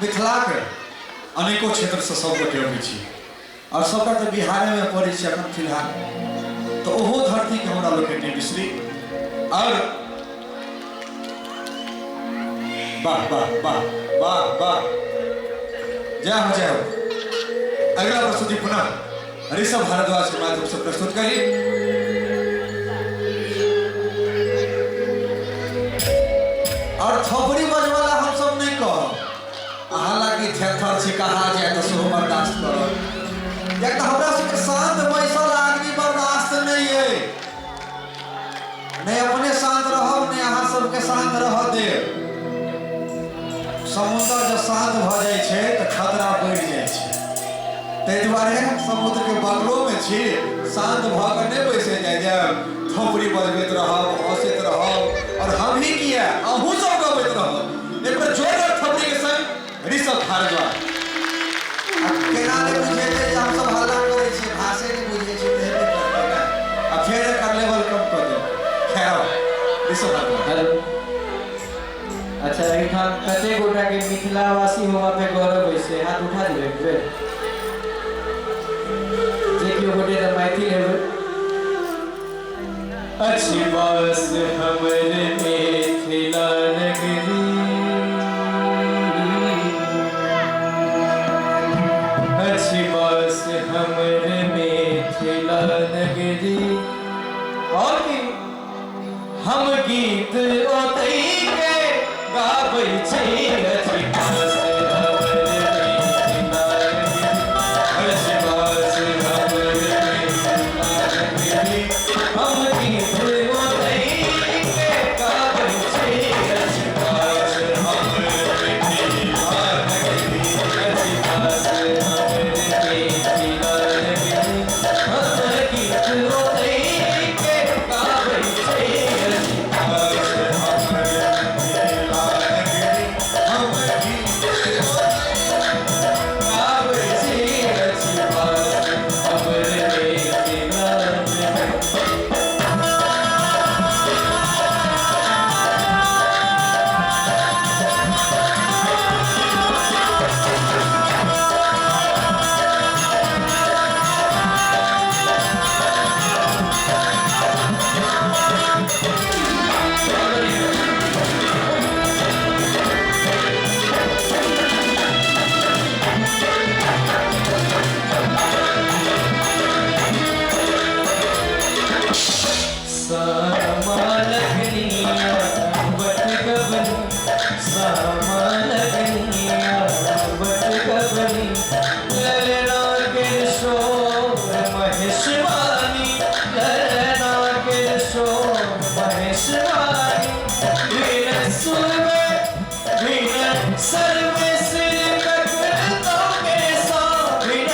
मिथिलाके अनेको क्षेत्रसँ सब गोटे अबै छी आओर सबटा तऽ बिहारेमे पड़ै छै अखन फिलहाल, तऽ ओहो धरतीके हमरा लोकनि नहि बिसरी। आओर वाह वाह वाह वाह वाह, जय हो जय हो। अगला प्रस्तुति पुनः ऋषभ भारद्वाज के माध्यम से प्रस्तुत करी। और थोपड़ी बजवाला हम सब नहीं कहब, हालांकि थेथर छी कहा जाए तो सेहो बर्दाश्त करब, किएक तऽ हमरा सबके शांत बैसल आदमी बर्दाश्त नहीं है। नहीं अपने शांत रहब, नहीं अहाँ सबके शांत रह देब। समुद्र जब शांत भऽ जाइ छै तऽ खतरा बढ़ि जाइ छै, ताहि दुआरे समुद्र के बगलो में छी, शांत भऽ कऽ नहि बैसे जाइ जायब, थोपड़ी बजबैत रहब, हंसैत रहब, और हम ही किया अहूँ सब गबैत रहब। एक बेर जोरदार थोपड़ी के संग ऋषभ भारद्वाज। आ केना नहि बुझेतै जे हमसब हल्ला करै छियै, भाषे नहि बुझै छै तऽ हेबे करतै ने। आ फेर एकर लेवल कम कऽ देब। खैर आउ, ऋषभ भारद्वाज। हेलो। अच्छा, एहिठाम कते गोटा के मिथिलावासी होबा पे गौरव होइ छै, हाथ उठा दियौ एक बेर। जे केओ गोटे तऽ मैथिल हेबै। अछि वास हमर मिथिला नगरी, अछि वास हमर मिथिला नगरी, और की हम गीत ओतै के गाबै छी। अछि वास हमर मिथिला नगरी, अछि वास हमर मिथिला नगरी, हम गीत ओतै के गाबै छी। अछि वास हमर मिथिला नगरी, अछि वास हमर मिथिला नगरी, हम गीत ओतै के गाबै छी। अछि वास हमर मिथिला नगरी, हम गीत गाबै छी। अछि वास हमर मिथिला नगरी। सामा लखनिया बट गबनी, सामा लखनिया बट गबनी, ललना के शोर महेशवानी, ललना के शोर महेशवानी, बिन सुरवे बिन सर्वे सिर कटतोगे सा, बिन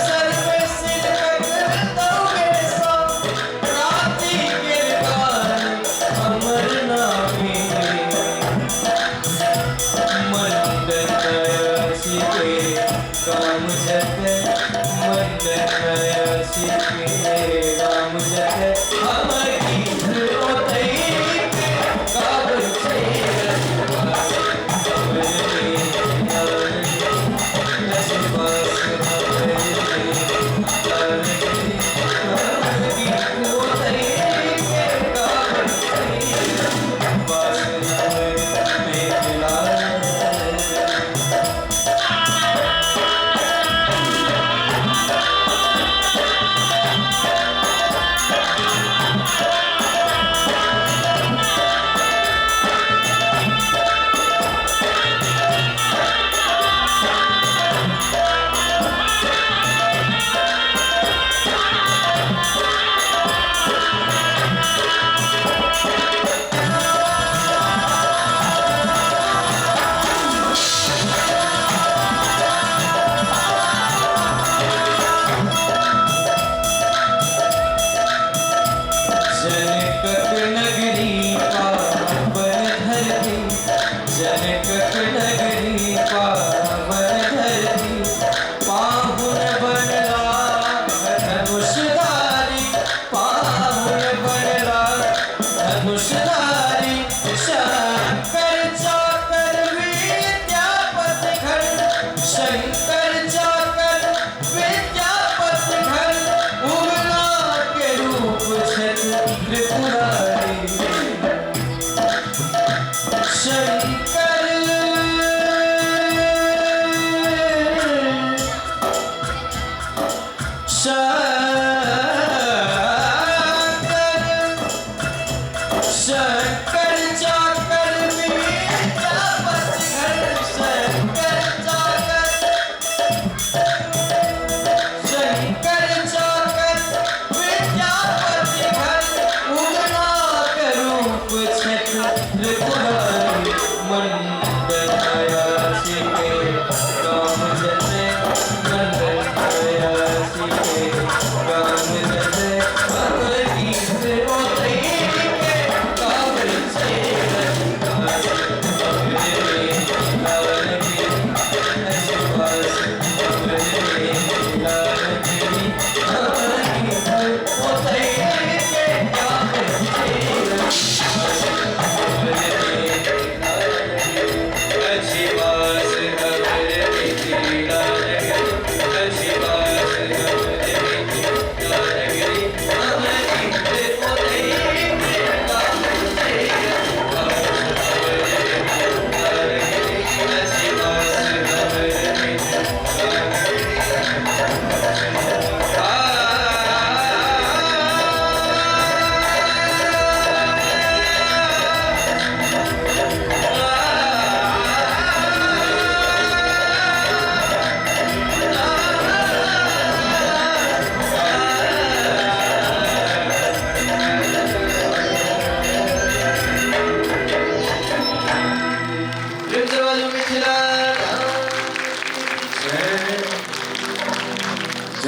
सर्वे सिर कटतोगे सा, राति के काल हमर नामी, मंडन के काम जत, मंडन के काम जत, हमर गीत ओतै के गाबै छी। हमर मिथिला अछि वास हमर मिथिला नगरी, हमर गीत ओतै के गाबै छी। वास हमर मिथिला नगरी।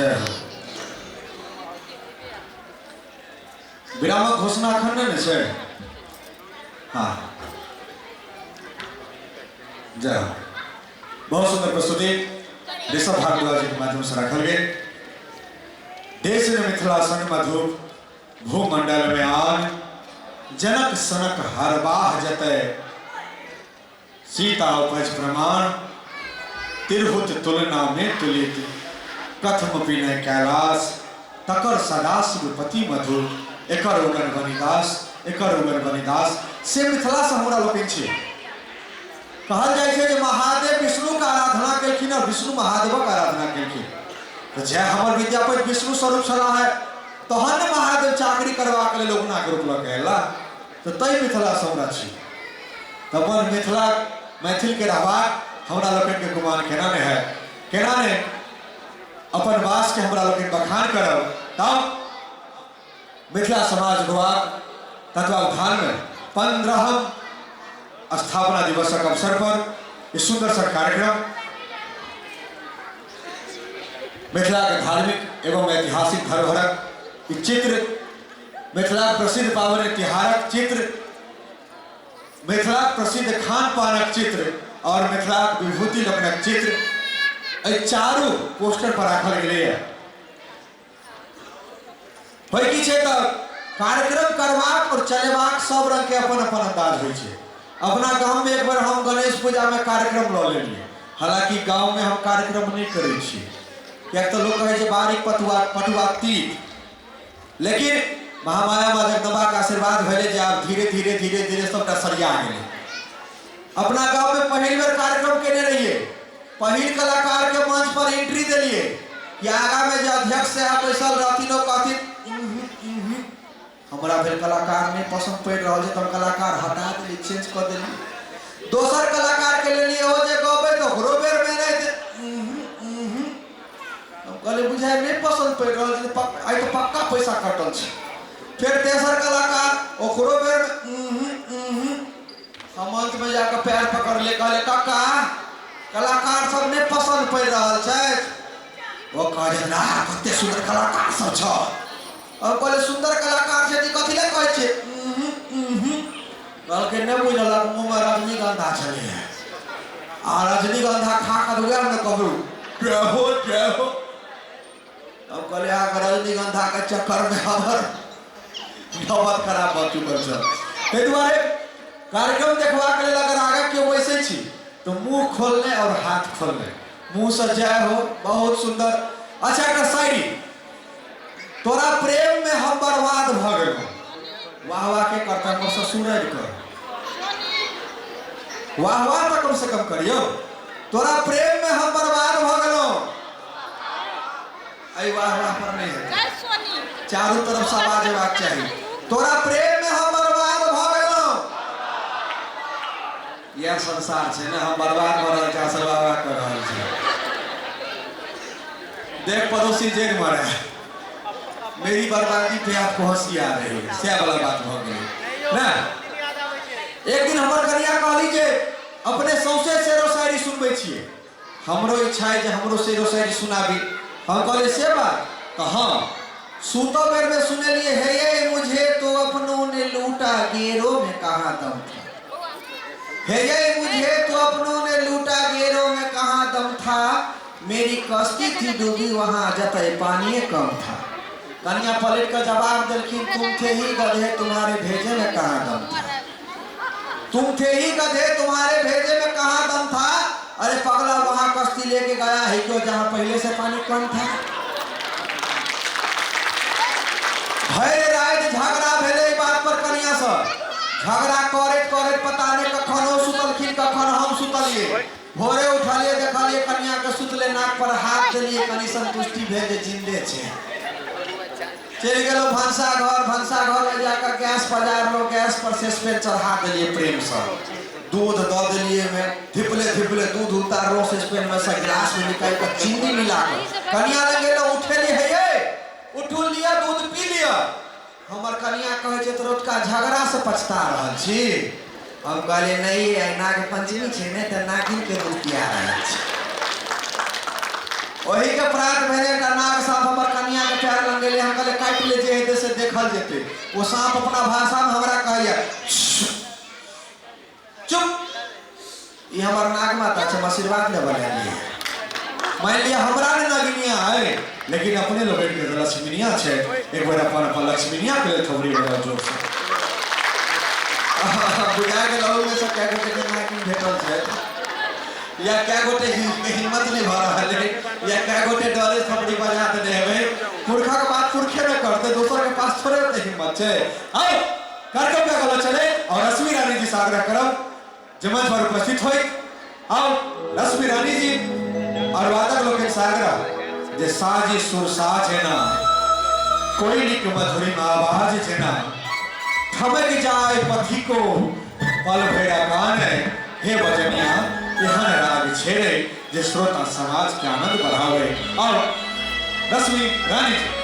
जय हो। विरामक घोषणा एखन नहि ने छै? हाँ, जय हो। बहुत सुंदर प्रस्तुति ऋषभ भारद्वाज जी के माध्यम से रखल गेल। देश में मिथिला संग मधु भूमंडल में आन, जनक सनक हरबाह जतय सीता उपज प्रमाण, तिरहुत तुलना में तुलित कथमपि न कैलाश, तकर सदाशिवपति मधु एकर उगन बनिदास, एकर उगन बनिदास। से मिथिला से हमरा लोकनि छी। कहल जाइ छै जे महादेव विष्णु के आराधना केलखिन और विष्णु महादेवक आराधना केलखिन। तऽ जय हमर विद्यापति विष्णु स्वरूप छलाह है, तहन ने महादेव चाकरी करबाक लेल उगना के रूप लऽ के अयला। तऽ तै मिथिला से हमरा छी। तऽ अपन मिथिला मैथिल के रहबाक हमरा लोकनि के गुमान केना नहि है, केना नहि अपन वास के हमरा लोकनि बखान करब। तब मिथिला समाज गोवाक तत्वावधान में 15वां स्थापना दिवसक अवसर पर ई सुंदर सा कार्यक्रम मिथिला के धार्मिक एवं ऐतिहासिक धरोहरक ई चित्र, मिथिला प्रसिद्ध पावन त्योहारक चित्र, मिथिला प्रसिद्ध खान पानक चित्र और मिथिला विभूति लोकनिक चित्र, एहि चारू पोस्टर पर राखल गेलैए। होइ की छै तऽ कार्यक्रम करबाक और चलेबाक सब रंग के अपन अपन अंदाज होइ छै। अपना गांव में एक बार हम गणेश पूजा में कार्यक्रम लऽ लेलियै। हालांकि गांव में हम कार्यक्रम नहि करै छी, किएक तऽ लोक कहै छै बारीक पटुआ पटुआ तीत, लेकिन महामाया माँ जगदम्बा के आशीर्वाद भेलै जे आब धीरे धीरे धीरे धीरे सबटा सरिया गेलै। अपना गांव में पहिल बेर कार्यक्रम केने रहियै, पहिल कलाकार के मंच पर एंट्री देलियै कि आगा में जे अध्यक्ष साहब बैसल रहथिन ओ कहथिन हमरा भेल कलाकार नहीं पसंद पड़ि रहल छै तऽ हम कलाकार हटा देलियै, चेंज कऽ देलियै। दोसर कलाकार के लेलियै, ओ जे गबै तऽ ओकरो बेर में नहि, हम कहलियै बुझाइ नहि पसंद पड़ि रहल छै, आइ तऽ पक्का पैसा कटल छै। फेर तेसर कलाकार, ओकरो बेर में हम मंच में जाकऽ पैर पकड़लियै, कहलियै कक्का कलाकार सब नहि पसंद पड़ि रहल छथि। ओ कहै ना कते सुंदर कलाकार सब छ। हम कहलियै सुंदर कलाकार छै कथी लए कहै छियै? कहलकै नहि बुझलक, मुँहमे रजनीगंधा छलैए आ रजनीगंधा खा कऽ तऽ वएह ने कहू जय हो जय हो। हम कहलियै अहाँके रजनीगंधाके चक्करमे हमर नौबत खराब भऽ चुकल छल। ताहि दुआरे कार्यक्रम देखबाक लेल अगर आगाँ केओ बैसै छी तऽ मुँह खोलने और हाथ खोलने, मुँहसँ जय हो, बहुत सुंदर। अच्छा एकटा शायरी, तोरा प्रेम में हम बर्बाद भऽ गेलहुँ, वाह वाह के करता हमर ससुर आबि कऽ, वाह वाह तऽ कम से कम करियौ। तोरा प्रेम में हम बर्बाद भऽ गेलहुँ, एहि वाह वाह पर नहि हेतै, चारू तरफ से आवाज अयबाक चाही। तोरा प्रेम में हम बर्बाद भऽ गेलहुँ, इएह संसार छै ने, हम बर्बाद भऽ रहल छी, अहाँ सब वाह वाह कऽ रहल छी। देख पड़ोसी जेल मरे, मेरी बर्बादी पे आपको हंसी आ रही है, सएह वाला बात भऽ गेलै ने। एक दिन हमर कनिया कहली जे अपने सौंसे शेरो शायरी सुनबै छियै, हमरो इच्छा है जे हमरो शेरो शायरी सुनाबी। हम कहलियै से बात तऽ हाँ, सुतो बेर में सुनेलिए, हे ये मुझे तो अपनों ने लूटा, गेरो में कहाँ दम था, हे ये मुझे तो अपनों ने लूटा, गेरो में कहाँ दम था, मेरी कश्ती थी डूबी वहाँ जतय पानी कम था। कनिया पलट कर जवाब देलखिन, तुम थे ही गधे तुम्हारे भेजे में कहाँ दम था, तुम थे ही गधे तुम्हारे भेजे में कहाँ दम था, अरे पगला वहां कश्ती लेके गया है क्यों जहां पहले से पानी कम था। भरि राति झगड़ा भेलै एहि बात पर कनिया से, झगड़ा करैत करैत पता नहि कखन ओ सुतलखिन कखन हम सुतलियै। भोरे उठलियै देखलियै कनिया के सुतले नाक पर हाथ देलियै, कनि संतुष्टि भेल जे जिंदे छै। चलि गेलहुँ भनसा घर, भनसा घर में जाकर गैस पजारलहुँ, गैस पर सस्पेन चढ़ा देलियै प्रेम से, दूध दऽ देलियै में, धिपले धिपले दूध उतारलहुँ सस्पेन में से, गिलास में निकालि कऽ चीनी मिला कऽ कनिया लग गेलहुँ, उठेली हे यै उठू लिअ दूध पी लिअ। हमर कनिया कहै छै तऽ रतुका झगड़ा से पछता रहल छी। हम कहलियै नहि आइ नाग पंचमी छै ने तऽ नागिन के दूध पिया रहल छी। ओही के प्रात भेलै एकटा नाग सामने देखल जेतै। ओ साँप अपना भाषामे हमरा कहैया चुप, ई हमर नाग माता छै, हम आशीर्वाद लेबऽ लए एलियै। मानि लिअ हमरा ने नगिनिया है, लेकिन अपने लोगन के तऽ लक्ष्मीनिया छै। एक बेर अपन अपन लक्ष्मीनिया के लेल थोबड़ी बजाउ जोर से। बुझा गेल अहू में से कए गोटे के नागिन भेटल छै, या कए गोटे के हिम्मत नहि भऽ रहल है, या कए गोटे डरे थपड़ी बजा देने हेबै। पुरखा के बात पुरखे ने करते, दोसर के पास थोड़े ओते हिम्मत छै। आउ कार्यक्रम पे अगला चले और रश्मि रानी जी से आग्रह करब जे मंच पर उपस्थित होई। आओ रश्मि रानी जी और वादक लोग के आग्रह जे साजी सुर साज है ना, कोई निक मधुरी आवाज है ना, थमक जाए पथी को पल भैरा कान है, हे बजनिया एहन राग छेड़े जे श्रोता समाज के आनंद बढ़ावे। और रश्मि रानी जी।